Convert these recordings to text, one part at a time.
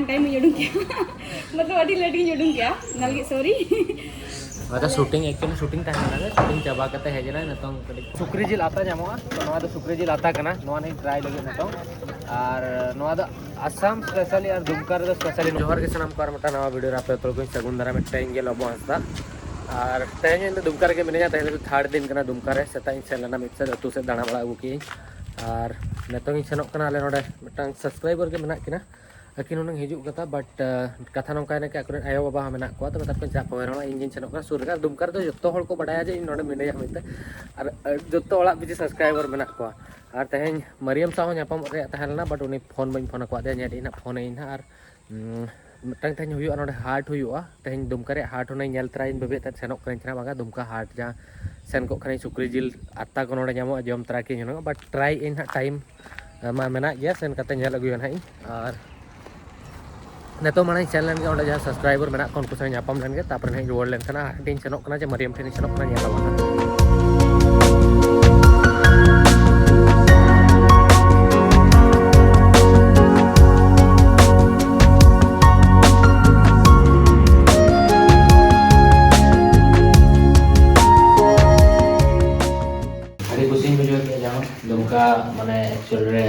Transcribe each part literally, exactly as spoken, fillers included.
Time ᱤᱧ ᱩᱰᱩᱝ ᱠᱮᱜᱼᱟ᱾ ᱢᱚᱛᱞᱚᱵ ᱟᱹᱰᱤ ᱞᱮᱴ ᱜᱤᱧ ᱩᱰᱩᱝ ᱠᱮᱜᱼᱟ, ᱚᱱᱟ ᱞᱟᱹᱜᱤᱫ ᱥᱚᱨᱤ᱾ ᱟᱫᱚ ᱥᱩᱴᱤᱝ, ᱮᱠᱪᱩᱭᱟᱞᱤ ᱥᱩᱴᱤᱝ ᱛᱟᱦᱮᱸ ᱠᱟᱱᱟ, ᱥᱩᱴᱤᱝ ᱪᱟᱵᱟ ᱠᱟᱛᱮ ᱦᱮᱡ ᱮᱱᱟ ᱱᱤᱛᱚᱝ ᱠᱟᱹᱴᱤᱡ᱾ ᱥᱩᱠᱨᱤ ᱡᱤᱞ ᱟᱛᱟ ᱧᱟᱢᱚᱜᱼᱟ, ᱛᱚ ᱱᱚᱣᱟ ᱫᱚ ᱥᱩᱠᱨᱤ ᱡᱤᱞ ᱟᱛᱟ ᱠᱟᱱᱟ, ᱱᱚᱣᱟ ᱱᱤᱧ ᱴᱨᱟᱭ ᱞᱟᱹᱜᱤᱫ ᱱᱤᱛᱚᱝ᱾ ᱟᱨ ᱱᱚᱣᱟ ᱫᱚ ᱟᱥᱟᱢ ᱥᱯᱮᱥᱟᱞᱤ ᱟᱨ ᱫᱩᱢᱠᱟ ᱨᱮᱫᱚ ᱥᱯᱮᱥᱟᱞᱤ᱾ ᱡᱚᱦᱟᱨ ᱜᱮ ᱥᱟᱱᱟᱢ ᱠᱚ, ᱟᱨ ᱢᱤᱫᱴᱟᱝ ᱱᱟᱣᱟ ᱵᱷᱤᱰᱤᱭᱳ ᱨᱮ ᱟᱯᱮ ᱡᱚᱛᱚ ᱠᱚᱧ ᱥᱟᱹᱜᱩᱱ ᱫᱟᱨᱟᱢᱮᱫ ᱯᱮᱭᱟ᱾ ᱤᱧ ᱜᱮ ᱞᱚᱵᱚ ᱦᱟᱸᱥᱫᱟ᱾ ᱟᱨ ᱛᱮᱦᱮᱧ ᱤᱧ ᱫᱚ ᱫᱩᱢᱠᱟ ᱨᱮᱜᱮ ᱢᱤᱱᱟᱹᱧᱟ᱾ ᱛᱮᱦᱮᱧ ᱫᱚ ᱛᱷᱟᱨᱰ ᱫᱤᱱ ᱠᱟᱱᱟ ᱫᱩᱢᱠᱟ ᱨᱮ᱾ ᱥᱮᱛᱟᱜ ᱤᱧ ᱥᱮᱱ ᱞᱮᱱᱟ ᱢᱤᱫ ᱥᱮᱫ, ᱟᱹᱛᱩ ᱥᱮᱫ ᱫᱟᱬᱟ ᱵᱟᱲᱟ ᱟᱹᱜᱩ ᱠᱮᱜᱼᱟᱹᱧ᱾ ᱟᱨ ᱱᱤᱛᱚᱝ ᱤᱧ ᱥᱮᱱᱚᱜ ᱠᱟᱱᱟ, ᱟᱞᱮ ᱱᱚᱰᱮ ᱢᱤᱫᱴᱟᱝ ᱥᱟᱵᱥᱠᱨᱟᱭᱵᱟᱨ ᱜᱮ ᱢᱮᱱᱟᱜ ᱠᱤᱱᱟ, ᱟᱹᱠᱤᱱ ᱦᱩᱱᱟᱹᱝ ᱦᱤᱡᱩᱜ ᱠᱟᱛᱷᱟ, but ᱠᱟᱛᱷᱟ ᱱᱚᱝᱠᱟᱭᱮᱱᱟ ᱠᱤ ᱟᱠᱚᱨᱮᱱ ᱟᱭᱳᱼᱵᱟᱵᱟ ᱦᱚᱸ ᱢᱮᱱᱟᱜ ᱠᱚᱣᱟ, ᱛᱚ ᱢᱮᱛᱟᱫ ᱠᱚᱣᱟᱧ ᱪᱟᱜ ᱯᱮ ᱦᱚᱦᱚᱭᱟ ᱱᱚᱰᱮ, ᱤᱧ ᱜᱤᱧ ᱥᱮᱱᱚᱜ ᱠᱟᱱᱟ ᱥᱩᱨ ᱨᱮᱜᱮ᱾ ᱟᱨ ᱫᱩᱢᱠᱟ ᱨᱮᱫᱚ ᱡᱚᱛᱚ ᱦᱚᱲ ᱠᱚ ᱵᱟᱰᱟᱭᱟ ᱡᱮ ᱤᱧ ᱱᱚᱰᱮ ᱢᱤᱱᱟᱹᱧᱟ ᱢᱮᱱᱛᱮ, ᱟᱨ ᱡᱚᱛᱚ ᱚᱲᱟᱜ ᱯᱤᱪᱷᱤ ᱥᱟᱵᱥᱠᱨᱟᱭᱵᱟᱨ ᱢᱮᱱᱟᱜ ᱠᱚᱣᱟ᱾ ᱟᱨ ᱛᱮᱦᱮᱧ ᱢᱟᱨᱤᱭᱟᱢ ᱥᱟᱶ ᱦᱚᱸ ᱧᱟᱯᱟᱢᱚᱜ ᱨᱮᱭᱟᱜ ᱛᱟᱦᱮᱸ ᱞᱮᱱᱟ, but ᱩᱱᱤ ᱯᱷᱳᱱ ᱵᱟᱹᱧ ᱯᱷᱳᱱ ᱟᱠᱟᱫᱮᱭᱟ, ᱧᱮᱞ ᱮᱫᱟᱹᱧ ᱱᱟᱦᱟᱜ ᱯᱷᱳᱱ ᱟᱹᱧ ᱱᱟᱦᱟᱜ᱾ ᱟᱨ ᱩᱸ, ᱢᱤᱫᱴᱟᱝ ᱛᱮᱦᱮᱧ ᱦᱩᱭᱩᱜᱼᱟ ᱱᱚᱰᱮ ᱦᱟᱴ ᱦᱩᱭᱩᱜᱼᱟ, ᱛᱮᱦᱮᱧ ᱫᱩᱢᱠᱟ ᱨᱮᱭᱟᱜ ᱦᱟᱴ ᱦᱩᱱᱟᱹᱝ ᱧᱮᱞ ᱛᱚᱨᱟᱭᱟᱹᱧ ᱵᱷᱟᱹᱵᱤᱭᱮᱫ ᱛᱟᱦᱮᱸᱫ ᱥᱮᱱᱚᱜ ᱠᱟᱹᱱᱟᱹᱧ ᱥᱮ ᱱᱟᱜ ᱵᱟᱝᱟ ᱫᱩᱢᱠᱟ ᱦᱟᱴ ᱡᱟᱦᱟᱸ ᱥᱮᱱ ᱠᱚᱜ ᱠᱷᱟᱱᱤᱧ ᱥᱩᱠᱨᱤ ᱡᱤᱞ ᱟᱛᱟ ᱠᱚ ᱱᱚᱰᱮ ᱧᱟᱢᱚᱜᱼᱟ, ᱡᱚᱢ ᱛᱚᱨᱟ ᱠᱤᱧ ᱦᱩᱱᱟᱹᱝ, but ᱴᱨᱟᱭ ᱟᱹᱧ ᱱᱟᱦᱟᱜ, ᱴᱟᱭᱤᱢ ᱢᱟ ᱢᱮᱱᱟᱜ ᱜᱮᱭᱟ, ᱥᱮᱱ ᱠᱟᱛᱮ ᱧᱮᱞ ᱟᱹᱜᱩᱭᱟ ᱱᱟᱦᱟᱜ ᱤᱧ᱾ ᱟᱨ ᱱᱤᱛᱚᱜ ᱢᱟᱲᱟᱝ ᱤᱧ ᱥᱮᱱ ᱞᱮᱱ ᱜᱮ, ᱚᱸᱰᱮ ᱡᱟᱦᱟᱸ ᱥᱟᱵᱥᱠᱨᱟᱭᱵᱟᱨ ᱢᱮᱱᱟᱜ ᱠᱚᱣᱟ ᱩᱱᱠᱩ ᱥᱟᱶ ᱧᱟᱯᱟᱢ ᱞᱮᱱ ᱜᱮ, ᱛᱟᱨᱯᱚᱨᱮ ᱱᱟᱦᱟᱜ ᱤᱧ ᱨᱩᱣᱟᱹᱲ ᱞᱮᱱᱠᱷᱟᱱ ᱦᱟᱸᱜ ᱤᱧ ᱥᱮᱱᱚᱜ ᱠᱟᱱᱟ ᱡᱮ ᱢᱟᱨᱤᱭᱟᱢ ᱴᱷᱮᱱ ᱤᱧ ᱥᱮᱱᱚᱜ ᱠᱟᱱᱟ, ᱧᱮᱞ ᱟᱵᱚᱱ ᱦᱟᱸᱜ᱾ ᱟᱹᱰᱤ ᱠᱩᱥᱤᱧ ᱵᱩᱡᱷᱟᱹᱣ ᱠᱮᱫᱟ ᱡᱟᱦᱟᱸ ᱫᱩᱢᱠᱟ, ᱢᱟᱱᱮ, ᱮᱠᱪᱩᱭᱮᱞ ᱨᱮ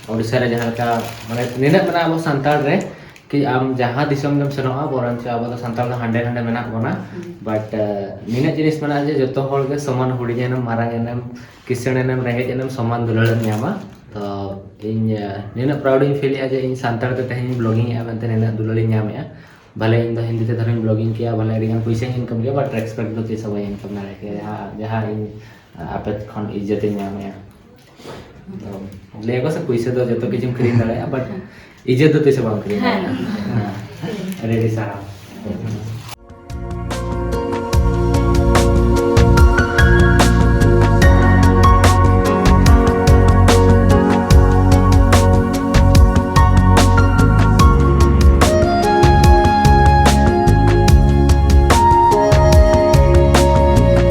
ᱳᱰᱤᱥᱟ ᱨᱮ ᱡᱟᱦᱟᱸ ᱞᱮᱠᱟ, ᱢᱟᱱᱮ, ᱱᱤᱱᱟᱹᱜ ᱢᱮᱱᱟᱜᱼᱟ ᱟᱵᱚ ᱥᱟᱱᱛᱟᱲ ᱨᱮ, ᱠᱤ ᱟᱢ ᱡᱟᱦᱟᱸ ᱫᱤᱥᱚᱢ ᱜᱮᱢ ᱥᱮᱱᱚᱜᱼᱟ, ᱵᱚᱨᱚᱝ ᱪᱚ ᱟᱵᱚ ᱫᱚ ᱥᱟᱱᱛᱟᱲ ᱫᱚ ᱦᱟᱸᱰᱮ ᱱᱟᱸᱰᱮ ᱢᱮᱱᱟᱜ ᱵᱚᱱᱟ᱾ ᱦᱩᱸ᱾ But, ᱟᱸ, ᱱᱤᱱᱟᱹᱜ ᱡᱤᱱᱤᱥ ᱢᱮᱱᱟᱜᱼᱟ ᱡᱮ ᱡᱚᱛᱚ ᱦᱚᱲ ᱜᱮ ᱥᱚᱢᱟᱱ, ᱦᱩᱰᱤᱧ ᱮᱱᱮᱢ, ᱢᱟᱨᱟᱝ ᱮᱱᱮᱢ, ᱠᱤᱥᱟᱹᱬ ᱮᱱᱮᱢ, ᱨᱮᱸᱜᱮᱡ ᱮᱱᱮᱢ, ᱥᱚᱢᱟᱱ ᱫᱩᱞᱟᱹᱲ ᱮᱢ ᱧᱟᱢᱟ᱾ ᱛᱚ ᱤᱧ, ᱟᱸ, ᱱᱤᱱᱟᱹᱜ proud ᱤᱧ feel ᱮᱫᱼᱟ ᱡᱮ ᱤᱧ ᱥᱟᱱᱛᱟᱲ ᱛᱮ ᱛᱮᱦᱮᱧ ᱤᱧ vlogging ᱮᱫᱼᱟ ᱢᱮᱱᱛᱮ ᱱᱤᱱᱟᱹᱜ ᱫᱩᱞᱟᱹᱲ ᱤᱧ ᱧᱟᱢ ᱮᱫᱼᱟ᱾ ᱵᱷᱟᱞᱮ ᱤᱧ ᱫᱚ ᱦᱤᱱᱫᱤ ᱛᱮ ᱫᱷᱚᱨᱚᱧ vlogging ᱠᱮᱭᱟ, ᱵᱷᱟᱞᱮ ᱟᱹᱰᱤ ᱜᱟᱱ ᱯᱚᱭᱥᱟᱧ income ᱠᱮᱭᱟ, but respect ᱫᱚ ᱛᱤᱥ ᱦᱚᱸ ᱵᱟᱹᱧ income ᱫᱟᱲᱮ ᱠᱮᱭᱟ, ᱡᱟᱦᱟᱸ, ᱡᱟᱦᱟᱸ ᱤᱧ, ᱟᱸ, ᱟᱯᱮ ᱠᱷᱚᱱ ᱤᱡᱽᱡᱚᱛ ᱤᱧ ᱧᱟᱢ ᱮᱫᱼᱟ᱾ ᱛᱚ ᱞᱟᱹᱭ ᱟᱠᱚ ᱥᱮ ᱯᱩᱭᱥᱟᱹ ᱫᱚ ᱡᱚᱛᱚ ᱠᱤᱪᱷᱩᱢ ᱠᱤᱨᱤᱧ ᱫᱟᱲᱮᱭᱟᱜᱼᱟ, but ᱤᱡᱽᱡᱚᱛ ᱫᱚ ᱛᱤᱥ ᱦᱚᱸ ᱵᱟᱢ ᱠᱤᱨᱤᱧ ᱫᱟᱲᱮᱭᱟᱜᱼᱟ᱾ ᱦᱮᱸ᱾ ᱦᱮᱸ᱾ ᱟᱹᱰᱤ ᱟᱹᱰᱤ ᱥᱟᱨᱦᱟᱣ᱾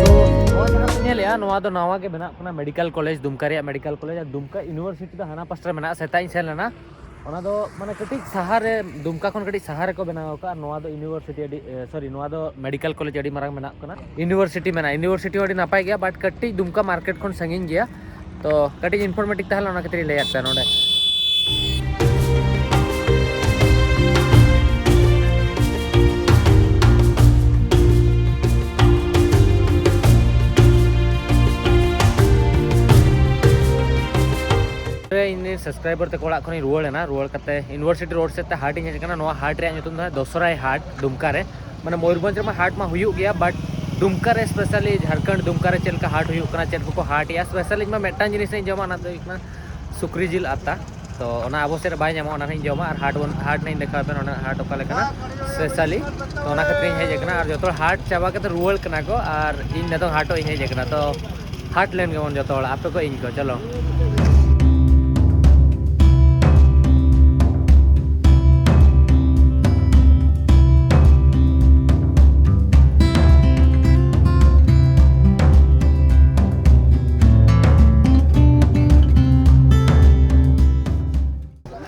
ᱛᱚ, ᱱᱚᱣᱟ ᱡᱟᱦᱟᱸ ᱯᱮ ᱧᱮᱞᱮᱜᱼᱟ, ᱱᱚᱣᱟ ᱫᱚ ᱱᱟᱣᱟ ᱜᱮ ᱵᱮᱱᱟᱜ ᱠᱟᱱᱟ, medical college, ᱫᱩᱢᱠᱟ ᱨᱮᱭᱟᱜ medical college, ᱟᱨ ᱫᱩᱢᱠᱟ university ᱫᱚ ᱦᱟᱱᱟ ᱯᱟᱥᱴᱟ ᱨᱮ ᱢᱮᱱᱟᱜᱼᱟ᱾ ᱥᱮᱛᱟᱜ ᱤᱧ ᱥᱮᱱ ᱞᱮᱱᱟ, ᱚᱱᱟ ᱫᱚ ᱢᱟᱱᱮ ᱠᱟᱹᱴᱤᱡ ᱥᱟᱦᱟ ᱨᱮ, ᱫᱩᱢᱠᱟ ᱠᱷᱚᱱ ᱠᱟᱹᱴᱤᱡ ᱥᱟᱦᱟ ᱨᱮᱠᱚ ᱵᱮᱱᱟᱣ ᱟᱠᱟᱫᱼᱟ᱾ ᱱᱚᱣᱟ ᱫᱚ ᱤᱭᱩᱱᱤᱵᱷᱟᱨᱥᱤᱴᱤ ᱟᱹᱰᱤ, ᱥᱚᱨᱤ, ᱱᱚᱣᱟ ᱫᱚ ᱢᱮᱰᱤᱠᱮᱞ ᱠᱚᱞᱮᱡᱽ ᱟᱹᱰᱤ ᱢᱟᱨᱟᱝ ᱢᱮᱱᱟᱜ ᱠᱟᱱᱟ, ᱤᱭᱩᱱᱤᱵᱷᱟᱨᱥᱤᱴᱤ ᱢᱮᱱᱟᱜᱼᱟ᱾ ᱤᱭᱩᱱᱤᱵᱷᱟᱨᱥᱤᱴᱤ ᱦᱚᱸ ᱟᱹᱰᱤ ᱱᱟᱯᱟᱭ ᱜᱮᱭᱟ, ᱵᱟᱴ ᱠᱟᱹᱴᱤᱡ ᱫᱩᱢᱠᱟ ᱢᱟᱨᱠᱮᱴ ᱠᱷᱚᱱ ᱥᱟᱺᱜᱤᱧ ᱜᱮᱭᱟ᱾ ᱛᱚ ᱠᱟᱹᱴᱤᱡ ᱤᱱᱯᱷᱚᱨᱢᱮᱴᱤᱵᱷ ᱛᱟᱦᱮᱸ ᱞᱮᱱᱟ, ᱚᱱᱟ ᱠᱷᱟᱹᱛᱤᱨ ᱤᱧ ᱞᱟᱹᱭᱟᱫ ᱯᱮᱭᱟ ᱱᱚᱰᱮ᱾ ᱤᱧ ᱨᱮᱱ ᱥᱟᱵᱥᱠᱨᱟᱭᱵᱟᱨ ᱛᱟᱠᱚ ᱚᱲᱟᱜ ᱠᱷᱚᱱᱤᱧ ᱨᱩᱣᱟᱹᱲ ᱮᱱᱟ᱾ ᱨᱩᱣᱟᱹᱲ ᱠᱟᱛᱮ ᱤᱭᱩᱱᱤᱵᱷᱟᱨᱥᱤᱴᱤ ᱨᱳᱰ ᱥᱮᱫ ᱛᱮ ᱦᱟᱴ ᱤᱧ ᱦᱮᱡ ᱟᱠᱟᱱᱟ᱾ ᱱᱚᱣᱟ ᱦᱟᱴ ᱨᱮᱭᱟᱜ ᱧᱩᱛᱩᱢ ᱫᱚ ᱫᱚᱥᱨᱟᱭ ᱦᱟᱴ, ᱫᱩᱢᱠᱟ ᱨᱮ᱾ ᱢᱟᱱᱮ ᱢᱚᱭᱩᱨᱵᱷᱚᱸᱡᱽ ᱨᱮᱢᱟ ᱦᱟᱴ ᱢᱟ ᱦᱩᱭᱩᱜ ᱜᱮᱭᱟ, ᱵᱟᱴ ᱫᱩᱢᱠᱟ ᱨᱮ ᱥᱯᱮᱥᱟᱞᱤ ᱡᱷᱟᱲᱠᱷᱚᱸᱰ ᱫᱩᱢᱠᱟ ᱨᱮ ᱪᱮᱫ ᱞᱮᱠᱟ ᱦᱟᱴ ᱦᱩᱭᱩᱜ ᱠᱟᱱᱟ, ᱪᱮᱫ ᱠᱚᱠᱚ ᱦᱟᱴ ᱮᱜᱼᱟ, ᱥᱯᱮᱥᱟᱞᱤ ᱤᱧ ᱢᱟ ᱢᱤᱫᱴᱟᱝ ᱡᱤᱱᱤᱥ ᱤᱧ ᱡᱚᱢᱟ, ᱚᱱᱟ ᱫᱚ ᱦᱩᱭᱩᱜ ᱠᱟᱱᱟ ᱥᱩᱠᱨᱤ ᱡᱤᱞ ᱟᱛᱟ᱾ ᱛᱚ ᱚᱱᱟ ᱟᱵᱚ ᱥᱮᱫ ᱨᱮ ᱵᱟᱭ ᱧᱟᱢᱚᱜᱼᱟ, ᱚᱱᱟ ᱦᱚᱸᱧ ᱡᱚᱢᱟ᱾ ᱟᱨ ᱦᱟᱴ ᱵᱚᱱ, ᱦᱟᱴ ᱱᱟᱜ ᱤᱧ ᱫᱮᱠᱷᱟᱣ ᱟᱯᱮ ᱱᱚᱰᱮᱱᱟᱜ ᱦᱟᱴ ᱚᱠᱟ ᱞᱮᱠᱟᱱᱟ ᱥᱯᱮᱥᱟᱞᱤ᱾ ᱛᱚ ᱚᱱᱟ ᱠᱷᱟᱹᱛᱤᱨ ᱤᱧ ᱦᱮᱡ ᱟᱠᱟᱱᱟ᱾ ᱟᱨ ᱡᱚᱛᱚ ᱦᱚᱲ ᱦᱟᱴ ᱪᱟᱵᱟ ᱠᱟᱛᱮ ᱨᱩᱣᱟᱹᱲ ᱠᱟᱱᱟ ᱠᱚ, ᱟᱨ ᱤᱧ ᱱᱤᱛᱚᱝ ᱦᱟᱴᱚᱜ ᱤᱧ ᱦᱮᱡ ᱟᱠᱟᱱᱟ᱾ ᱛᱚ ᱦᱟᱴ ᱞᱮᱱ ᱜᱮᱵᱚᱱ ᱡᱚᱛᱚ ᱦᱚᱲ, ᱟᱯᱮ ᱠᱚ ᱤᱧ ᱠᱚ, ᱪᱚᱞᱚ᱾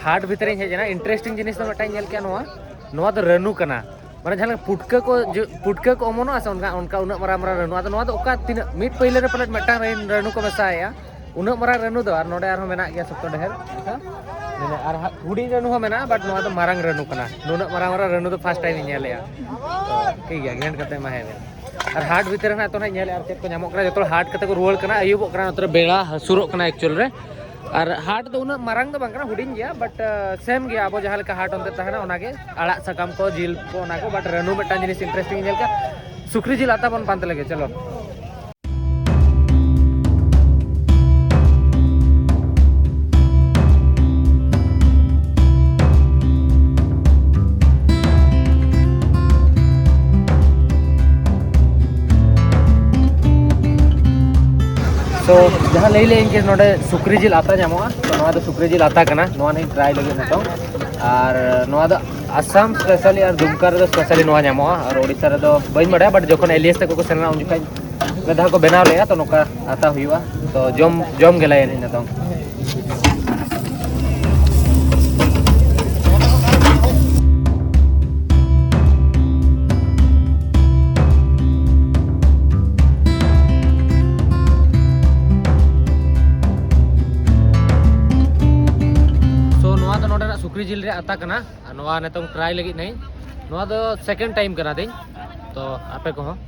ᱦᱟᱴ ᱵᱷᱤᱛᱨᱤᱧ ᱦᱮᱡ ᱮᱱᱟ, ᱤᱱᱴᱟᱨᱮᱥᱴᱤᱝ ᱡᱤᱱᱤᱥ ᱫᱚ ᱢᱤᱫᱴᱟᱝ ᱧᱮᱞ ᱠᱮᱜᱼᱟ, ᱱᱚᱣᱟ, ᱱᱚᱣᱟ ᱫᱚ ᱨᱟᱹᱱᱩ ᱠᱟᱱᱟ᱾ ᱢᱟᱱᱮ ᱡᱟᱦᱟᱸ ᱞᱮᱠᱟ ᱯᱩᱴᱠᱟᱹ ᱠᱚ ᱡᱚ-, ᱯᱩᱴᱠᱟᱹ ᱠᱚ ᱚᱢᱚᱱᱚᱜᱼᱟ ᱥᱮ, ᱚᱱᱠᱟ, ᱚᱱᱠᱟ ᱩᱱᱟᱹᱜ ᱢᱟᱨᱟᱝ ᱢᱟᱨᱟᱝ ᱨᱟᱹᱱᱩ᱾ ᱟᱫᱚ ᱱᱚᱣᱟ ᱫᱚ ᱚᱠᱟ ᱛᱤᱱᱟᱹᱜ ᱢᱤᱫ ᱯᱟᱹᱭᱞᱟᱹ ᱨᱮ ᱯᱟᱞᱮᱫ ᱢᱤᱫᱴᱟᱝ ᱨᱟᱹᱱ-, ᱨᱟᱹᱱᱩ ᱠᱚ ᱢᱮᱥᱟᱭᱮᱜᱼᱟ, ᱩᱱᱟᱹᱜ ᱢᱟᱨᱟᱝ ᱨᱟᱹᱱᱩ ᱫᱚ᱾ ᱟᱨ ᱱᱚᱰᱮ ᱟᱨᱦᱚᱸ ᱢᱮᱱᱟᱜ ᱜᱮᱭᱟ ᱥᱚᱠᱛᱚ ᱰᱷᱮᱨ, ᱢᱮᱱᱟᱜᱼᱟ᱾ ᱟᱨ ᱦᱟ-, ᱦᱩᱰᱤᱧ ᱨᱟᱹᱱᱩ ᱦᱚᱸ ᱢᱮᱱᱟᱜᱼᱟ, but ᱱᱚᱣᱟ ᱫᱚ ᱢᱟᱨᱟᱝ ᱨᱟᱹᱱᱩ ᱠᱟᱱᱟ᱾ ᱱᱩᱱᱟᱹᱜ ᱢᱟᱨᱟᱝ ᱢᱟᱨᱟᱝ ᱨᱟᱹᱱᱩ ᱫᱚ first time ᱤᱧ ᱧᱮᱞᱮᱜᱼᱟ᱾ ᱛᱚ ᱴᱷᱤᱠ ᱜᱮᱭᱟ, ᱜᱷᱮᱱᱴ ᱠᱟᱛᱮ ᱮᱢᱟᱭ ᱵᱮᱱ᱾ ᱟᱨ ᱦᱟᱴ ᱵᱷᱤᱛᱤᱨ ᱨᱮ ᱱᱟᱜ ᱛᱚ ᱱᱟᱜ ᱧᱮᱞᱮᱜᱼᱟ, ᱟᱨ ᱪᱮᱫ ᱠᱚ ᱧᱟᱢᱚᱜ ᱠᱟᱱᱟ, ᱡᱚᱛᱚ ᱦᱚᱲ ᱦᱟᱴ ᱠᱟᱛᱮ ᱠᱚ ᱨᱩᱣᱟᱹᱲ ᱠᱟᱱᱟ, ᱟᱹᱭᱩᱵᱚᱜ ᱠᱟᱱᱟ, ᱱᱚᱛᱮ ᱨᱮ ᱵᱮᱲᱟ ᱦᱟᱹᱥᱩᱨᱚᱜ ᱠᱟᱱᱟ actual ᱨᱮ᱾ ᱟᱨ ᱦᱟᱴ ᱫᱚ ᱩᱱᱟᱹᱜ ᱢᱟᱨᱟᱝ ᱫᱚ ᱵᱟᱝ ᱠᱟᱱᱟ, ᱦᱩᱰᱤᱧ ᱜᱮᱭᱟ, but, ᱟ, same ᱜᱮᱭᱟ ᱟᱵᱚ ᱡᱟᱦᱟᱸ ᱞᱮᱠᱟ ᱦᱟᱴ ᱚᱱᱛᱮ ᱛᱟᱦᱮᱱᱟ, ᱚᱱᱟᱜᱮ ᱟᱲᱟᱜ ᱥᱟᱠᱟᱢ ᱠᱚ, ᱡᱤᱞ ᱠᱚ, ᱚᱱᱟ ᱠᱚ᱾ But ᱨᱟᱹᱱᱩ ᱢᱤᱫᱴᱟᱝ ᱡᱤᱱᱤᱥ interesting ᱧᱮᱞ ᱠᱮᱫᱟ, ᱥᱩᱠᱨᱤ ᱡᱤᱞ ᱟᱛᱟ ᱵᱚᱱ ᱯᱟᱱᱛᱮ ᱞᱮᱜᱮ, ᱪᱚᱞᱚ᱾ So, ᱡᱟᱦᱟᱸ ᱞᱟᱹᱭ ᱞᱮᱫ ᱤᱧ ᱡᱮ ᱱᱚᱰᱮ ᱥᱩᱠᱨᱤ ᱡᱤᱞ ᱟᱛᱟ ᱧᱟᱢᱚᱜᱼᱟ, ᱛᱚ ᱱᱚᱣᱟ ᱫᱚ ᱥᱩᱠᱨᱤ ᱡᱤᱞ ᱟᱛᱟ ᱠᱟᱱᱟ, ᱱᱚᱣᱟ ᱱᱟᱜ ᱤᱧ try ᱞᱟᱹᱜᱤᱫ ᱱᱤᱛᱚᱝ᱾ ᱟᱨ ᱱᱚᱣᱟ ᱫᱚ ᱟᱥᱟᱢ specially ᱟᱨ ᱫᱩᱢᱠᱟ ᱨᱮᱫᱚ specially ᱱᱚᱣᱟ ᱧᱟᱢᱚᱜᱼᱟ, ᱟᱨ ᱳᱰᱤᱥᱟ ᱨᱮᱫᱚ ᱵᱟᱹᱧ ᱵᱟᱲᱟᱭᱟ, but ᱡᱚᱠᱷᱚᱱ ᱮᱞᱤᱭᱟᱥ ᱛᱟᱠᱚ ᱠᱚ ᱥᱮᱱ ᱞᱮᱱᱟ ᱩᱱ ᱡᱚᱠᱷᱟᱡ ᱢᱤᱫ ᱫᱷᱟᱣ ᱠᱚ ᱵᱮᱱᱟᱣ ᱞᱮᱜᱼᱟ, ᱛᱚ ᱱᱚᱝᱠᱟ ᱟᱛᱟ ᱦᱩᱭᱩᱜᱼᱟ᱾ ᱛᱚ ᱡᱚᱢ, ᱡᱚᱢ ᱜᱮᱞᱟᱭᱟ ᱱᱤᱛᱚᱝ᱾ ᱟᱛᱟ ᱠᱟᱱᱟ᱾ ᱟᱨ ᱱᱚᱣᱟ ᱱᱤᱛᱚᱝ ᱴᱨᱟᱭ ᱞᱟᱹᱜᱤᱫ ᱱᱟᱹᱧ᱾ ᱱᱚᱣᱟ ᱫᱚ ᱥᱮᱠᱮᱱᱰ ᱴᱟᱭᱤᱢ ᱠᱟᱱᱟ ᱛᱤᱧ᱾ ᱛᱚ ᱟᱯᱮ ᱠᱚᱦᱚᱸ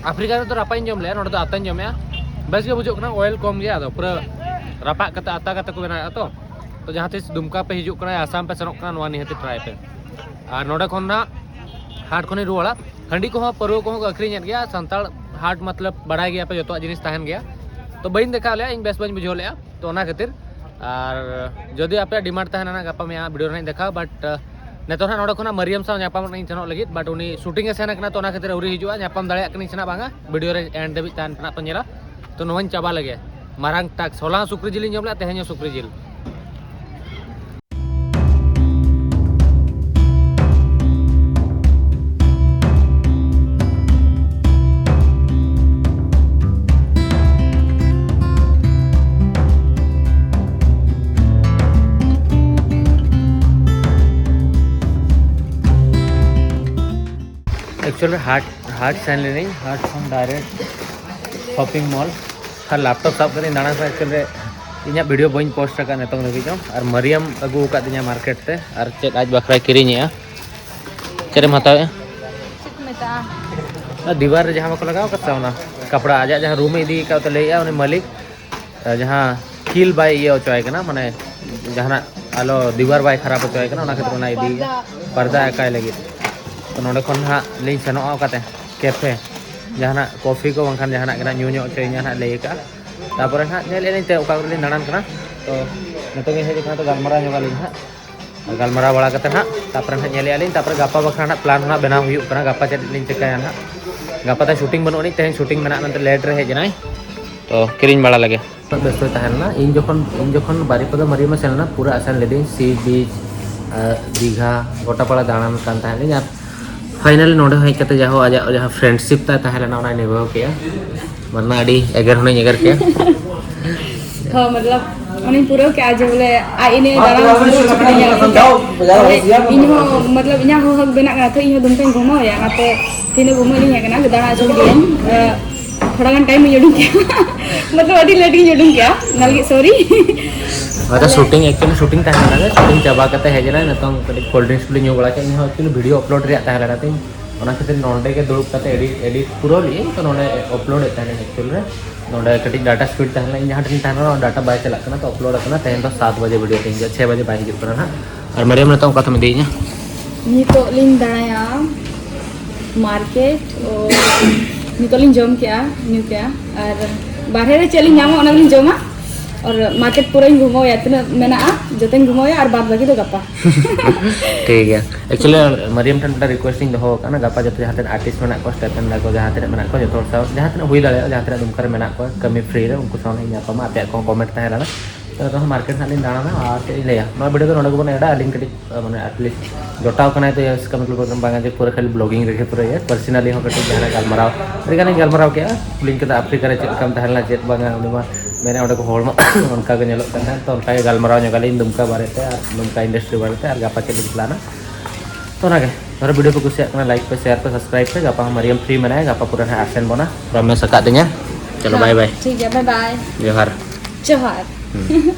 ᱟᱯᱷᱨᱤᱠᱟ ᱨᱮᱫᱚ ᱨᱟᱯᱟᱜ ᱤᱧ ᱡᱚᱢ ᱞᱮᱜᱼᱟ, ᱱᱚᱰᱮ ᱫᱚ ᱟᱛᱟᱧ ᱡᱚᱢᱮᱜᱼᱟ᱾ ᱵᱮᱥ ᱜᱮ ᱵᱩᱡᱷᱟᱹᱜ ᱠᱟᱱᱟ, ᱚᱭᱮᱞ ᱠᱚᱢ ᱜᱮᱭᱟ, ᱟᱫᱚ ᱯᱩᱨᱟᱹ ᱨᱟᱯᱟᱜ ᱠᱟᱛᱮ ᱟᱛᱟ ᱠᱟᱛᱮ ᱠᱚ ᱵᱮᱱᱟᱣᱮᱫᱼᱟ ᱛᱚ᱾ ᱛᱚ ᱡᱟᱦᱟᱸ ᱛᱤᱥ ᱫᱩᱢᱠᱟ ᱯᱮ ᱦᱤᱡᱩᱜ ᱠᱟᱱᱟ, ᱟᱥᱟᱢ ᱯᱮ ᱥᱮᱱᱚᱜ ᱠᱟᱱᱟ, ᱱᱚᱣᱟ ᱱᱤᱦᱟᱹᱛ ᱴᱨᱟᱭ ᱯᱮ᱾ ᱟᱨ ᱱᱚᱰᱮ ᱠᱷᱚᱱ ᱱᱟᱜ ᱦᱟᱴ ᱠᱷᱚᱱᱤᱧ ᱨᱩᱣᱟᱹᱲᱟ᱾ ᱦᱟᱺᱰᱤ ᱠᱚᱦᱚᱸ, ᱯᱟᱹᱨᱣᱟᱹ ᱠᱚᱦᱚᱸ ᱠᱚ ᱟᱹᱠᱷᱨᱤᱧᱮᱫ ᱜᱮᱭᱟ, ᱥᱟᱱᱛᱟᱲ ᱦᱟᱴ ᱢᱚᱛᱞᱚᱵ ᱵᱟᱲᱟᱭ ᱜᱮᱭᱟ ᱯᱮ, ᱡᱚᱛᱚᱣᱟᱜ ᱡᱤᱱᱤᱥ ᱛᱟᱦᱮᱱ ᱜᱮᱭᱟ᱾ ᱛᱚ ᱵᱟᱹᱧ ᱫᱮᱠᱷᱟᱣ ᱞᱮᱜᱼᱟ, ᱤᱧ ᱵᱮᱥ ᱵᱟᱹᱧ ᱵᱩᱡᱷᱟᱹᱣ ᱞᱮᱜᱼᱟ, ᱛᱚ ᱚᱱᱟ ᱠᱷᱟᱹᱛᱤᱨ᱾ ᱟᱨ ᱡᱩᱫᱤ ᱟᱯᱮᱭᱟᱜ ᱰᱤᱢᱟᱱᱰ ᱛᱟᱦᱮᱱᱟ ᱱᱟᱜ ᱜᱟᱯᱟ ᱢᱮᱭᱟᱝ ᱵᱷᱤᱰᱤᱭᱳ ᱨᱮ ᱱᱟᱜ ᱤᱧ ᱫᱮᱠᱷᱟᱣᱟ, ᱵᱟᱴ ᱱᱤᱛᱚᱜ ᱱᱟᱜ ᱱᱚᱰᱮ ᱠᱷᱚᱱᱟᱜ ᱢᱟᱨᱤᱭᱟᱢ ᱥᱟᱶ ᱧᱟᱯᱟᱢ ᱨᱮᱱᱟᱜ ᱤᱧ ᱥᱮᱱᱚᱜ ᱞᱟᱹᱜᱤᱫ, ᱵᱟᱴ ᱩᱱᱤ ᱥᱩᱴᱤᱝ ᱮ ᱥᱮᱱ ᱟᱠᱟᱱᱟ, ᱛᱚ ᱚᱱᱟ ᱠᱷᱟᱹᱛᱤᱨ ᱟᱹᱣᱨᱤ ᱦᱤᱡᱩᱜᱼᱟ᱾ ᱧᱟᱯᱟᱢ ᱫᱟᱲᱮᱭᱟᱜ ᱠᱟᱱᱟᱧ ᱥᱮ ᱱᱟᱜ ᱵᱟᱝᱟ, ᱵᱷᱤᱰᱤᱭᱳ ᱨᱮ ᱮᱱᱰ ᱫᱷᱟᱹᱵᱤᱡ ᱛᱟᱦᱮᱱ ᱯᱮ ᱱᱟᱜ ᱯᱮ ᱧᱮᱞᱟ᱾ ᱛᱚ ᱱᱚᱣᱟᱧ ᱪᱟᱵᱟ ᱞᱮᱜᱮ᱾ ᱢᱟᱨᱟᱝ ᱴᱟᱠᱥ, ᱦᱚᱞᱟ ᱦᱚᱸ ᱥᱩᱠᱨᱤ ᱡᱤᱞᱤᱧ ᱡᱚᱢ ᱞᱮᱫᱼᱟ, ᱛᱮᱦᱮᱧ ᱦᱚᱸ ᱥᱩᱠᱨᱤ ᱡᱤᱞ᱾ ᱮᱠᱪᱩᱭᱮᱞᱤ ᱦᱟᱴ, ᱦᱟᱴ ᱥᱮᱱ ᱞᱮᱱᱟᱹᱧ, ᱦᱟᱴ ᱠᱷᱚᱱ ᱰᱟᱭᱨᱮᱠᱴ ᱥᱚᱯᱤᱝ ᱢᱚᱞ᱾ ᱟᱨ ᱞᱮᱯᱴᱚᱯ ᱥᱟᱵ ᱠᱟᱛᱮᱧ ᱫᱟᱬᱟᱱ ᱠᱟᱱᱟ᱾ ᱮᱠᱪᱩᱭᱮᱞᱤ ᱤᱧᱟᱹᱜ ᱵᱷᱤᱰᱤᱭᱳ ᱵᱟᱹᱧ ᱯᱳᱥᱴ ᱟᱠᱟᱫ ᱱᱤᱛᱚᱝ ᱫᱷᱟᱹᱵᱤᱡ ᱦᱚᱸ᱾ ᱟᱨ ᱢᱟᱨᱤᱭᱟᱢ ᱟᱹᱜᱩ ᱟᱠᱟᱫᱤᱧᱟ ᱢᱟᱨᱠᱮᱴ ᱛᱮ, ᱟᱨ ᱪᱮᱫ ᱟᱡ ᱵᱟᱠᱷᱨᱟᱭ ᱠᱤᱨᱤᱧᱮᱜᱼᱟ᱾ ᱪᱮᱫ ᱮᱢ ᱦᱟᱛᱟᱣᱮᱜᱼᱟ? ᱪᱮᱫ ᱠᱚ ᱢᱮᱛᱟᱜᱼᱟ? ᱚᱱᱟ ᱫᱤᱣᱟᱨ ᱨᱮ ᱡᱟᱦᱟᱸ ᱵᱟᱠᱚ ᱞᱟᱜᱟᱣ ᱠᱟᱫ ᱥᱮ, ᱚᱱᱟ ᱠᱟᱯᱲᱟ, ᱟᱡᱟᱜ ᱡᱟᱦᱟᱸ ᱨᱩᱢ ᱮ ᱤᱫᱤ ᱟᱠᱟᱫ, ᱛᱮ ᱞᱟᱹᱭᱮᱜᱼᱟ ᱩᱱᱤ ᱢᱟᱹᱞᱤᱠ, ᱡᱟᱦᱟᱸ ᱠᱷᱤᱞ ᱵᱟᱭ ᱤᱭᱟᱹ ᱦᱚᱪᱚᱭ ᱠᱟᱱᱟ, ᱢᱟᱱᱮ ᱡᱟᱦᱟᱱᱟᱜ ᱟᱞᱚ ᱫᱤᱣᱟᱨ ᱵᱟᱭ ᱠᱷᱟᱨᱟᱯ ᱦᱚᱪᱚᱭ ᱠᱟᱱᱟ, ᱚᱱᱟ ᱠᱷᱟᱹᱛᱤᱨ ᱚᱱᱟ ᱤᱫᱤᱭᱮᱜᱼᱟ᱾ ᱯᱟᱨᱫᱟ ᱟᱠᱟᱭ ᱞᱟᱹᱜᱤᱫ᱾ ᱛᱚ ᱱᱚᱰᱮ ᱠᱷᱚᱱ ᱦᱟᱸᱜ ᱞᱤᱧ ᱥᱮᱱᱚᱜᱼᱟ ᱚᱠᱟᱛᱮ, ᱠᱮᱯᱷᱮ, ᱡᱟᱦᱟᱱᱟᱜ ᱠᱚᱯᱷᱤ ᱠᱚ ᱵᱟᱝᱠᱷᱟᱱ ᱡᱟᱦᱟᱱᱟᱜ ᱜᱮ ᱱᱟᱜ ᱧᱩ ᱧᱚᱜ ᱦᱚᱪᱚᱭᱤᱧᱟ ᱦᱟᱸᱜ, ᱞᱟᱹᱭ ᱟᱠᱟᱫᱼᱟ᱾ ᱛᱟᱯᱚᱨᱮ ᱱᱟᱜ ᱧᱮᱞᱮᱫᱼᱟ ᱞᱤᱧ ᱛᱮ ᱚᱠᱟ ᱠᱚᱨᱮ ᱞᱤᱧ ᱫᱟᱬᱟᱱ ᱠᱟᱱᱟ᱾ ᱛᱚ ᱱᱤᱛᱚᱜ ᱤᱧ ᱦᱮᱡ ᱟᱠᱟᱱᱟ, ᱛᱚ ᱜᱟᱞᱢᱟᱨᱟᱣ ᱧᱚᱜ ᱟᱹᱞᱤᱧ ᱦᱟᱸᱜ᱾ ᱜᱟᱞᱢᱟᱨᱟᱣ ᱵᱟᱲᱟ ᱠᱟᱛᱮ ᱱᱟᱜ ᱛᱟᱯᱚᱨᱮ ᱱᱟᱜ ᱧᱮᱞᱮᱫᱼᱟ ᱞᱤᱧ, ᱛᱟᱯᱚᱨᱮ ᱜᱟᱯᱟ ᱵᱟᱠᱷᱨᱟ ᱱᱟᱜ ᱯᱞᱟᱱ ᱦᱚᱸ ᱱᱟᱜ ᱵᱮᱱᱟᱣ ᱦᱩᱭᱩᱜ ᱠᱟᱱᱟ, ᱜᱟᱯᱟ ᱪᱮᱫ ᱞᱤᱧ ᱪᱤᱠᱟᱹᱭᱟ ᱱᱟᱜ᱾ ᱜᱟᱯᱟ ᱫᱚ ᱥᱩᱴᱤᱝ ᱵᱟᱹᱱᱩᱜ ᱟᱹᱱᱤᱡ, ᱛᱮᱦᱮᱧ ᱥᱩᱴᱤᱝ ᱢᱮᱱᱟᱜᱼᱟ ᱢᱮᱱᱛᱮ ᱞᱮᱴ ᱨᱮ ᱦᱮᱡ ᱮᱱᱟᱭ, ᱛᱚ ᱠᱤᱨᱤᱧ ᱵᱟᱲᱟ ᱞᱮᱜᱮ᱾ ᱵᱮᱥᱛᱚᱭ ᱛᱟᱦᱮᱸ ᱞᱮᱱᱟ᱾ ᱤᱧ ᱡᱚᱠᱷᱚᱱ, ᱤᱧ ᱡᱚᱠᱷᱚᱱ ᱵᱟᱨᱤᱯᱟᱫᱟ ᱢᱟᱨᱤᱭᱟᱢᱟ ᱥᱮᱱ ᱞᱮᱱᱟ, ᱯᱩᱨᱟᱹ ᱟᱥᱟᱱ ᱞᱤᱫᱟᱹᱧ, ᱥᱤ ᱵᱤᱪ, ᱟᱨ ᱫᱤᱜᱷᱟ, ᱜᱚᱴᱟ ᱯᱟᱲᱟ ᱫᱟᱬᱟᱱ ᱠᱟᱱ ᱛᱟᱦᱮᱸ ᱞᱤᱧ᱾ ᱟᱨ ᱯᱷᱟᱭᱱᱟᱞᱤ ᱱᱚᱰᱮ ᱦᱚᱸ ᱦᱮᱡ ᱠᱟᱛᱮ ᱡᱟᱦᱳ ᱟᱡᱟᱜ ᱡᱟᱦᱟᱸ ᱯᱷᱨᱮᱱᱰᱥᱤᱯ ᱛᱟᱭ ᱛᱟᱦᱮᱸ ᱞᱮᱱᱟ, ᱚᱱᱟᱭ ᱱᱤᱵᱷᱟᱹᱣ ᱠᱮᱜᱼᱟ᱾ ᱵᱟᱨᱱᱟ ᱟᱹᱰᱤ ᱮᱜᱮᱨ ᱦᱚᱸᱧ ᱮᱜᱮᱨ ᱠᱮᱜᱼᱟ᱾ ᱦᱚᱸ, ᱢᱚᱛᱞᱚᱵ, ᱩᱱᱤᱧ ᱯᱩᱨᱟᱹᱣ ᱠᱮᱜᱼᱟ ᱡᱮ ᱵᱚᱞᱮ ᱟᱡ ᱤᱱᱟᱹ ᱫᱟᱬᱟᱱ ᱦᱚᱪᱚ ᱠᱤᱫᱤᱧᱟ᱾ ᱤᱧ ᱦᱚᱸ, ᱢᱚᱛᱞᱚᱵ, ᱤᱧᱟᱹᱜ ᱦᱚᱸ ᱦᱚᱠ ᱵᱮᱱᱟᱜ ᱠᱟᱱᱟ, ᱛᱚ ᱤᱧ ᱦᱚᱸ ᱫᱩᱢᱠᱟᱧ ᱜᱷᱩᱢᱟᱣ ᱮᱭᱟ, ᱚᱱᱟᱛᱮ ᱛᱤᱱᱟᱹᱜ ᱜᱷᱩᱢᱟᱹᱜ ᱞᱤᱧ ᱦᱮᱡ ᱠᱟᱱᱟ, ᱫᱟᱬᱟ ᱦᱚᱪᱚ ᱠᱤᱫᱤᱧᱟᱢ᱾ ᱮ, ᱛᱷᱚᱲᱟ ᱜᱟᱱ ᱴᱟᱭᱤᱢ ᱤᱧ ᱩᱰᱩᱝ ᱠᱮᱜᱼᱟ᱾ ᱢᱚᱛᱞᱚᱵ, ᱟᱹᱰᱤ ᱞᱮᱴ ᱜᱤᱧ ᱩᱰᱩᱝ ᱠᱮᱜᱼᱟ, ᱚᱱᱟ ᱞᱟᱹᱜᱤᱫ ᱥᱚᱨᱤ᱾ ᱟᱪᱪᱷᱟ, ᱥᱩᱴᱤᱝ, ᱮᱠᱪᱩᱭᱮᱞᱤ ᱥᱩᱴᱤᱝ ᱛᱟᱦᱮᱸ ᱠᱟᱱᱟ, ᱥᱩᱴᱤᱝ ᱪᱟᱵᱟ ᱠᱟᱛᱮ ᱦᱮᱡ ᱮᱱᱟ, ᱱᱤᱛᱚᱝ ᱠᱟᱹᱴᱤᱡ ᱠᱳᱞᱰ ᱰᱨᱤᱝᱠᱥ ᱠᱚᱞᱤᱧ ᱧᱩ ᱵᱟᱲᱟ ᱠᱮᱫ᱾ ᱤᱧ ᱦᱚᱸ ᱮᱠᱪᱩᱭᱮᱞᱤ ᱵᱷᱤᱰᱤᱭᱳ ᱟᱯᱞᱳᱰ ᱨᱮᱭᱟᱜ ᱛᱟᱦᱮᱸ ᱞᱮᱱᱟ ᱛᱤᱧ, ᱚᱱᱟ ᱠᱷᱟᱹᱛᱤᱨ ᱱᱚᱰᱮ ᱜᱮ ᱫᱩᱲᱩᱵ ᱠᱟᱛᱮ ᱮᱰᱤᱴ, ᱮᱰᱤᱴ ᱯᱩᱨᱟᱹᱣ ᱞᱮᱫᱟᱹᱧ᱾ ᱛᱚ ᱱᱚᱰᱮ ᱟᱯᱞᱳᱰ ᱮᱫ ᱛᱟᱦᱮᱱᱟᱹᱧ ᱮᱠᱪᱩᱭᱮᱞ ᱨᱮ᱾ ᱱᱚᱰᱮ ᱠᱟᱹᱴᱤᱡ ᱰᱟᱴᱟ ᱥᱯᱤᱰ ᱛᱟᱦᱮᱸ ᱞᱮᱱᱟ, ᱤᱧ ᱡᱟᱦᱟᱸ ᱴᱷᱮᱱ ᱛᱟᱦᱮᱱᱟ ᱚᱱᱟ ᱰᱟᱴᱟ ᱵᱟᱭ ᱪᱟᱞᱟᱜ ᱠᱟᱱᱟ, ᱛᱚ ᱟᱯᱞᱳᱰ ᱟᱠᱟᱱᱟ ᱛᱮᱦᱮᱧ ᱫᱚ ᱥᱟᱛ ᱵᱟᱡᱮ ᱵᱷᱤᱰᱤᱭᱳ ᱛᱮ ᱦᱤᱡᱩᱜᱼᱟ, ᱪᱷᱮ ᱵᱟᱡᱮ ᱵᱟᱭ ᱦᱤᱡᱩᱜ ᱠᱟᱱᱟ ᱱᱟᱦᱟᱜ᱾ ᱟᱨ ᱢᱟᱨᱤᱭᱟᱢ, ᱱᱤᱛᱚᱝ ᱚᱠᱟ ᱛᱮᱢ ᱤᱫᱤᱭᱤᱧᱟ? ᱱᱤᱛᱚᱜ ᱞᱤᱧ ᱫᱟᱬᱟᱭᱟ ᱢᱟᱨᱠᱮᱴ᱾ ᱳ, ᱱᱤᱛᱚᱜ ᱞᱤᱧ ᱡᱚᱢ ᱠᱮᱜᱼᱟ, ᱧᱩ ᱠᱮᱜᱼᱟ, ᱟᱨ ᱵᱟᱨᱦᱮ ᱨᱮ ᱪᱮᱫ ᱞᱤᱧ ᱧᱟᱢᱟ ᱚᱱᱟ ᱞᱤᱧ ᱡᱚᱢᱟ᱾ ᱟᱨ ᱢᱟᱨᱠᱮᱴ ᱯᱩᱨᱟᱹᱧ ᱜᱷᱩᱢᱟᱹᱣᱭᱟ, ᱛᱤᱱᱟᱹᱜ ᱢᱮᱱᱟᱜᱼᱟ ᱡᱚᱛᱚᱧ ᱜᱷᱩᱢᱟᱹᱣᱭᱟ, ᱟᱨ ᱵᱟᱫ ᱵᱟᱹᱠᱤ ᱫᱚ ᱜᱟᱯᱟ᱾ ᱴᱷᱤᱠ ᱜᱮᱭᱟ᱾ ᱮᱠᱪᱩᱭᱮᱞᱤ ᱢᱟᱨᱤᱭᱟᱢ ᱴᱷᱮᱱ ᱢᱤᱫᱴᱟᱝ ᱨᱤᱠᱩᱭᱮᱥᱴ ᱤᱧ ᱫᱚᱦᱚ ᱟᱠᱟᱫᱼᱟ, ᱜᱟᱯᱟ ᱡᱟᱛᱮ ᱡᱟᱦᱟᱸ ᱛᱤᱱᱟᱹᱜ ᱟᱨᱴᱤᱥᱴ ᱢᱮᱱᱟᱜ ᱠᱚᱣᱟ, ᱥᱴᱮᱯᱷᱮᱱ ᱛᱟᱠᱚ, ᱡᱟᱦᱟᱸ ᱛᱤᱱᱟᱹᱜ ᱢᱮᱱᱟᱜ ᱠᱚᱣᱟ, ᱡᱚᱛᱚ ᱦᱚᱲ ᱥᱟᱶ ᱡᱟᱦᱟᱸ ᱛᱤᱱᱟᱹᱜ ᱦᱩᱭ ᱫᱟᱲᱮᱭᱟᱜᱼᱟ, ᱡᱟᱦᱟᱸ ᱛᱤᱱᱟᱹᱜ ᱫᱩᱢᱠᱟ ᱨᱮ ᱢᱮᱱᱟᱜ ᱠᱚᱣᱟ, ᱠᱟᱹᱢᱤ ᱯᱷᱨᱤ ᱨᱮ ᱩᱱᱠᱩ ᱥᱟᱶ ᱤᱧ ᱧᱟᱯᱟᱢᱟ᱾ ᱟᱯᱮᱭᱟᱜ ᱠᱚᱦᱚᱸ ᱠᱚᱢᱮᱱᱴ ᱛᱟᱦᱮᱸ ᱞᱮᱱᱟ᱾ ᱛᱚ ᱢᱟᱨᱠᱮᱴ ᱦᱟᱸᱜ ᱞᱤᱧ ᱫᱟᱬᱟᱱᱟ, ᱟᱨ ᱪᱮᱫ ᱤᱧ ᱞᱟᱹᱭᱟ, ᱱᱚᱣᱟ ᱵᱷᱤᱰᱤᱭᱳ ᱫᱚ ᱱᱚᱰᱮ ᱜᱮᱵᱚᱱ ᱮᱰᱟ᱾ ᱟᱹᱞᱤᱧ ᱠᱟᱹᱴᱤᱡ, ᱢᱟᱱᱮ, ᱟᱴᱞᱤᱥᱴ ᱡᱚᱴᱟᱣ ᱠᱟᱱᱟᱭ, ᱛᱚ ᱤᱥᱠᱟ ᱢᱚᱛᱞᱚᱵ ᱵᱟᱝᱟ ᱡᱮ ᱯᱩᱨᱟᱹ ᱠᱷᱟᱹᱞᱤ ᱵᱞᱚᱜᱤᱝ ᱨᱮᱜᱮ ᱯᱩᱨᱟᱹ ᱤᱭᱟᱹ, ᱯᱟᱨᱥᱚᱱᱟᱞᱤ ᱦᱚᱸ ᱠᱟᱹᱴᱤᱡ ᱡᱟᱦᱟᱱᱟᱜ ᱜᱟᱞᱢᱟᱨᱟᱣ, ᱟᱹᱰᱤ ᱜᱟᱱᱤᱧ ᱜᱟᱞᱢᱟᱨᱟᱣ ᱠᱮᱜᱼᱟ᱾ ᱠᱩᱞᱤᱧ ᱠᱮᱫᱟ ᱟᱯᱷᱨᱤᱠᱟ ᱨᱮ ᱪᱮᱫ ᱞᱮᱠᱟᱢ ᱛᱟᱦᱮᱸ ᱞᱮᱱᱟ, ᱪᱮᱫ ᱵᱟᱝᱟ, ᱩᱱᱤ ᱢᱟ ᱢᱮᱱᱟ ᱚᱸᱰᱮ ᱠᱚ ᱦᱚᱲ ᱢᱟ ᱚᱱᱠᱟ ᱜᱮ ᱧᱮᱞᱚᱜ ᱠᱟᱱ ᱛᱟᱦᱮᱸᱫ᱾ ᱛᱚ ᱚᱱᱠᱟ ᱜᱮ ᱜᱟᱞᱢᱟᱨᱟᱣ ᱧᱚᱜ ᱟᱹᱞᱤᱧ ᱫᱩᱢᱠᱟ ᱵᱟᱨᱮᱛᱮ ᱟᱨ ᱫᱩᱢᱠᱟ ᱤᱱᱰᱟᱥᱴᱨᱤ ᱵᱟᱨᱮᱛᱮ, ᱟᱨ ᱜᱟᱯᱟ ᱪᱮᱫ ᱞᱤᱧ ᱯᱞᱟᱱᱟ᱾ ᱛᱚ ᱚᱱᱟᱜᱮ, ᱫᱷᱚᱨᱚ ᱵᱷᱤᱰᱤᱭᱳ ᱯᱮ ᱠᱩᱥᱤᱭᱟᱜ ᱠᱟᱱᱟ, ᱞᱟᱭᱤᱠ ᱯᱮ, ᱥᱮᱭᱟᱨ ᱯᱮ, ᱥᱟᱵᱥᱠᱨᱟᱭᱤᱵ ᱯᱮ᱾ ᱜᱟᱯᱟ ᱦᱚᱸ ᱢᱟᱨᱤᱭᱟᱢ ᱯᱷᱨᱤ ᱢᱮᱱᱟᱭᱟ, ᱜᱟᱯᱟ ᱯᱩᱨᱟᱹ ᱱᱟᱦᱟᱜ ᱟᱵᱥᱮᱱᱴ ᱵᱚᱱᱟ᱾ ᱯᱨᱚᱢᱤᱥ ᱟᱠᱟᱫ ᱫᱤᱧᱟ᱾ ᱪᱚᱞᱚ, ᱵᱟᱭ ᱵᱟᱭ᱾ ᱴᱷᱤᱠ ᱜᱮᱭᱟ, ᱵᱟᱭ ᱵᱟᱭ᱾ ᱡᱚᱦᱟᱨ᱾ ᱡᱚᱦᱟᱨ᱾ ᱦᱩᱸ᱾